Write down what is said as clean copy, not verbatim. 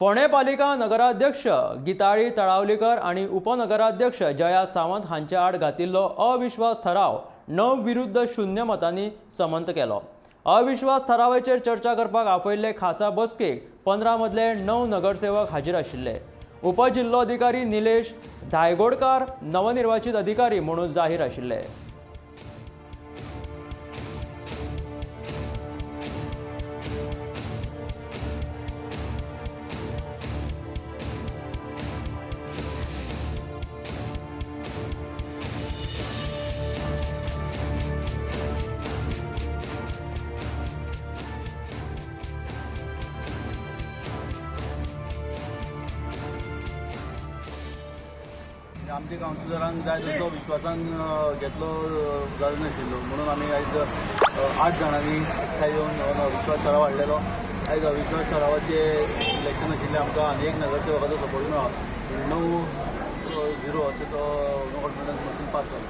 फोंडें पालिका नगराध्यक्ष गिताळी तळावलीकर आनी उपनगराध्यक्ष जया सावंत हांचे आड घातिल्लो अविश्वास थाराव 9 विरुद्ध 0 मतांनी संमत केलो. अविश्वास थारावाचेर चर्चा करपाक आपयल्ले खासा बसकेक 15 मदले 9 नगरसेवक हाजीर आशिल्ले. उपजिल्लोधिकारी निलेश धायगोडकार नवनिर्वाचित अधिकारी म्हणून जाहीर आशिल्ले. आमच्या कावन्सिलरांक जाय तसो विश्वासान घेतलो जालो नाशिल्लो, म्हणून आमी आयज आठ जाणांनी एकठांय येवन हो अविश्वास ठराव हाडलेलो. आयज अविश्वास ठरावाचे इलेक्शन आशिल्लें. आमकां आनी एक नगरसेवकाचो सपोर्ट मेळ्ळो. 9-0 अशें तो नो कॉन्फिडन्स मोशन पास जालो.